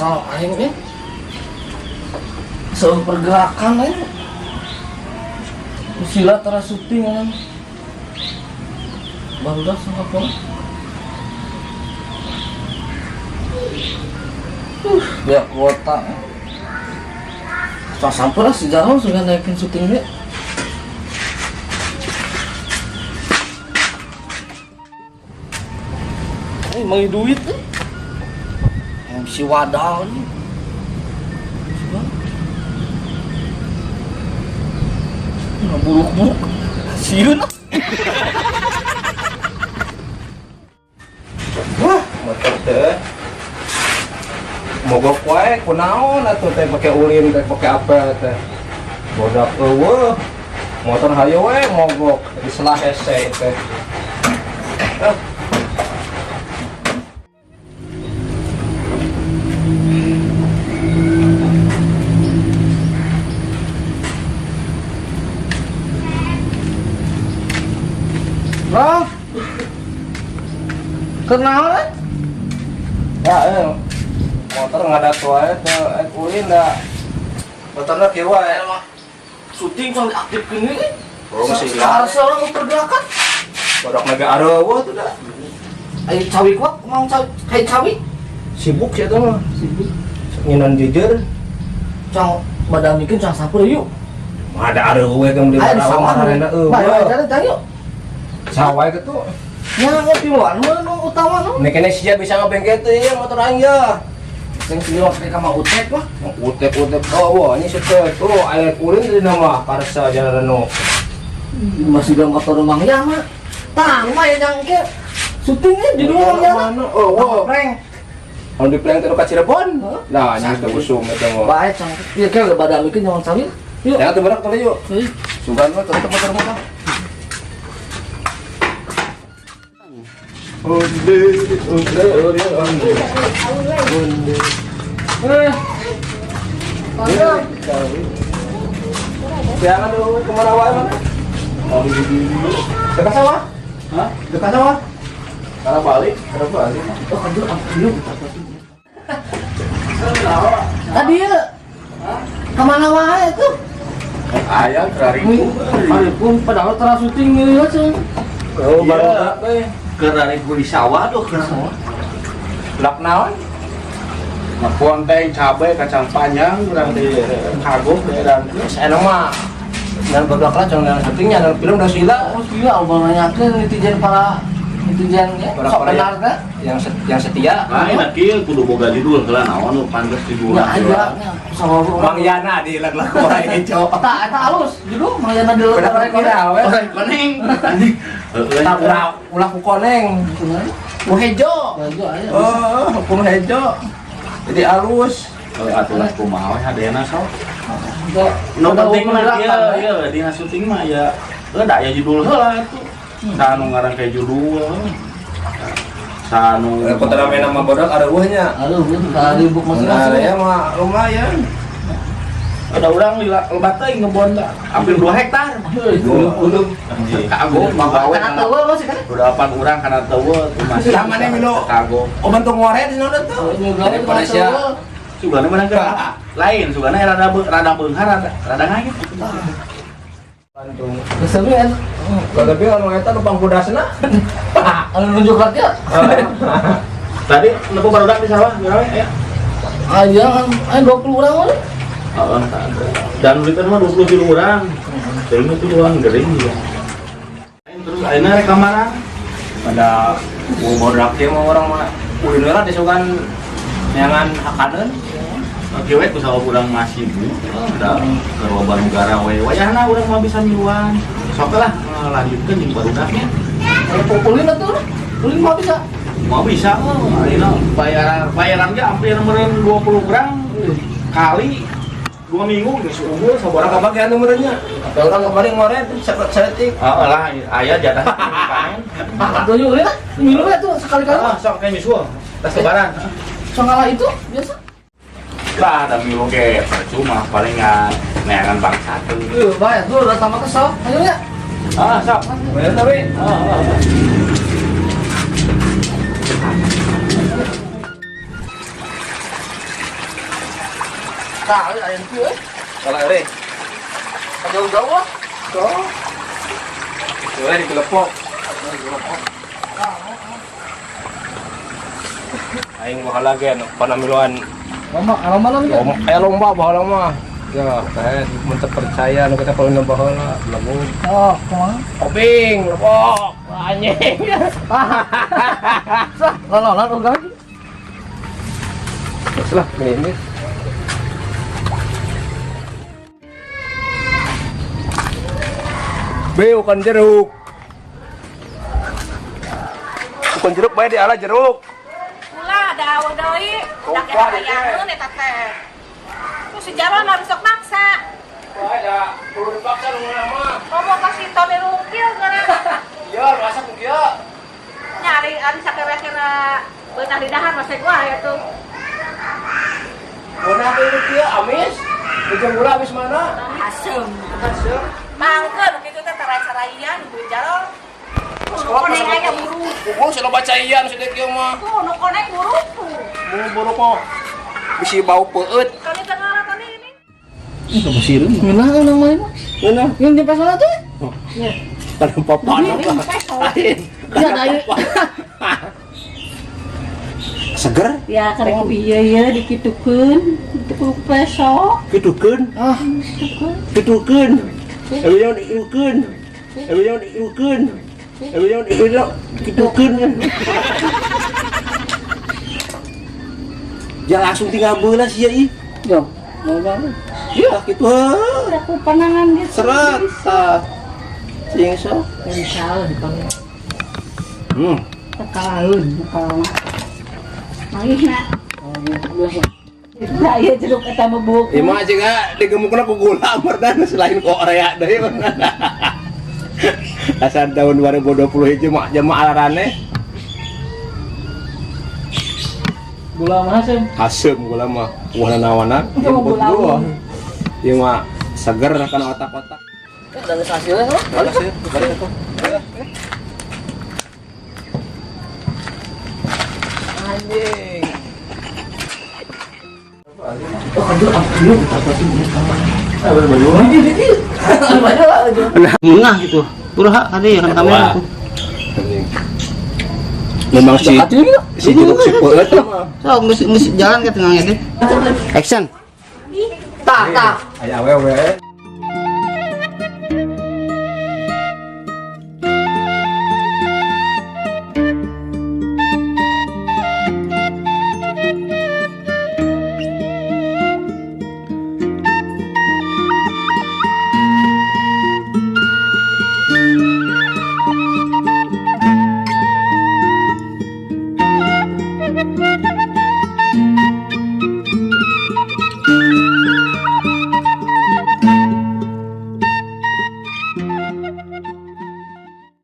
Kesal aing eh. Seueur pergerakan aing. Sila tara syuting aing. Barudak sama pola. Biar kuota. Tong sampeu lah si Jarwo sudah naikin syuting dia. Eh, mau duit eh. Si Wadal nih. Nggak buruk-buruk. Sieun. Wah, motor teh. Mogok wae kunaon atuh teh pake ulin teh pake apel teh. Bodak eueuh. Motor hayo we mogok di selah hese teh. Ah. Bro. Kenal eh? Ya, motor ngadat wae teh ulin da. Motorna kieu wae. Emang syuting kan aktifkeun we. Oh, masih Sekarang seorang pergerakan. Bodak naga areueuh tuh da. Ayo cawi kuat, mau cawi, kayak cawi. Sibuk sih eta mah. Sibuk. Nginan jujur. Cang badan bikin cang sampeu yuk. Mah ada areueuh kamu di Ayo di bawah sawah. marana eueuh. Bae cari cari yuk. Sawah itu. Ya ngopi luar nu utama nu. Nek kene sia bisa ngebengkel teh ya motor aing ya. Sing sini mah pakai kama utek mah. Utek-utek oh wah ini sete tuh air ulin di nama parsa jalan reno. Masih gak motor rumah ya mah. Tah lumayan yang ke syutingnya di luar ya. Mana? Oh, wah. Prank. Kalau di prank teh ka Cirebon. Hah? Nah, nya teh usum eta mah. Bae cang. Ieu ke badan bikin jangan cawi. Yuk. Ya tuh berak tuh yuk. Heuh. Sugan mah tetep motor mah. Onde, onde, onde, onde. Onde. Eh. Jangan dulu kemana wae mana? Dekat sawah? Hah? Dekat sawah? Karena balik. Karena balik. Oh, aduh, aduh. Tadi ya, kemana wae tuh? Ayah kerariku. Pun padahal terus syuting ini aja. Oh, baru teh. Kerariku di sawah tuh ke sawah. Lak naon? Ngaponteng cabai kacang panjang urang di kagok daerah. Saya mah dan beberapa lah jangan syutingnya dan film udah sila. Oh, sila abang nanyakeun netizen para netizen ya. Sok benar teh. Yang setia. Nah, enak kieu kudu boga judul heula naon nu pantes di Ya aya nya sama Mang Yana di lag-lag wae hejo. Eta eta halus judul Mang Yana di lag Bener kira we. Orang koneng. Anjing. Heeh. Tak ulah ku koneng. Ku hejo. Hejo aya. Oh, ku hejo. Jadi halus. Heuh atuh lah kumaha we hadena sok. Nu Nu penting mah ieu ieu dina syuting mah ya heuh da aya judul heula atuh. Saha nu ngaran kayak judul. Sanu Kota rame nama bodak ada buahnya. Aduh, tadi buk masing-masing. Nah, ya mah lumayan. Ada orang lila lebat teuing ngebon teh hampir 2 hektar. Ulum. Kagok magawe Kana teueuh masih kan? Udah urang kana teueuh tuh masih. Samane milo. Kagok. Oh bentuk ngoret di sana tuh. Daripada sia. Sugana menang ke lain, sugana rada beunghar rada ngait. Bantung. Kesel ya. Tapi anu eta nu pangkudasna. Anu nunjuk lagi ya. Tadi nepo barudak di sawah berapa ya? Aya kan 20 urang mah. Heeh. Dan duitnya mah 20 urang. Teuing itu doang gering juga. Terus ayeuna rek ka mana? Pada bodak ieu mah urang mah ulin heula disugan neangan hakaneun. Oke we ku sawah urang masih bu. Da keur loba nu garawe. Wayahna urang mah bisa miluan. Sok lah lanjutkeun jeung barudaknya. Ulin atuh. Ulin mah bisa. Mau bisa ayeuna bayaran ge hampir meureun 20 gram kali 2 minggu geus unggul Orang kebagian nomornya. Tapi orang kemarin ngoret setik. Heeh lah aya jatah panen. Atuh yuk ulin ah. Milu we tuh sekali-kali. Ah sok kayak nyusul. Tas lebaran. Sok ngalah itu biasa. Lah da milu ge percuma palingan neangan bangsa teu. Heuh, bae tuh udah sama kesel. Ayo ya. Ah sok. Bayar tapi. Heeh. Tah, aya kieu euy. Salah euy. Jauh-jauh ah. Tuh. Tuh dikelepok. Aing baheula ge panamiluan. Lomba, lomba lomba. Lomba, aya lomba baheula mah. Ya, teh mun teu percaya nu kita kalau baheula, lamun Oh, kumaha? Obing, lepok, anjing. Sah, lololan udah lagi. Terus lah, ini. B bukan jeruk. Bukan jeruk, bae di ala jeruk. Ulah da awal deui, udah Sumpah, kita hayangeun eta teh. Terus si Jarwo mah besok maksa. Wah, da kudu dipaksa nu mah. Ngomong ka si Tony Rungkil geuna. Iya, masak ku kieu. Nyari ari sakira-kira beunah di dahar mah gua ya tuh. Beunah teh kieu amis. Ujung gula amis mana? Asem. Asem. Mangkeun kitu teh tara-caraian bu Jarwo. Nu koneng aya buru. Kuku sila bacaian sudah kieu mah. Tuh nu koneng buru tuh. Buru-buru kok. Bisi bau peueut. Kami teh ngalah tadi ini. Ngeunah kan namanya mah. Ngeunah. Yang di pesola tuh. Kana papan apa? Lain. Iya, da ieu. Seger. Ya karek piye ya dikitukeun, itu kudu peso. Kitukeun. Ah, Kitukeun. Euy ditukeun. Euy ditukeun. Euy ditukeun. Ya langsung tinggal beula sia ih. yo. Mau banget. Ya kitu heuh. Udah ku panangan gitu. Seret tah. Cing sok. Misal di pangan. Tekalaun, tekalaun. Manggihna. Oh, gitu biasa. Nah, iya jeruk eta mah buuk. Ieu mah juga digemukna ku gula merdan selain ku Korea deui. Asal tahun 2020 hiji mah jamaah alarane Gula mah asem. hasem gula mah wah nawanan Oh, gula gua. Ieu mah seger kana otak-otak. Dan hasilnya sama. Balik sih, balik tuh. Anjing. Oh, aduh, aduh, apa sih ini sama? Ngah gitu. Udah tadi kan kamera tuh. Memang si si jeruk si peueut mah. So, mesti mesti jalan ke tengahnya deh. Action. Tah, tah. Aya awewe.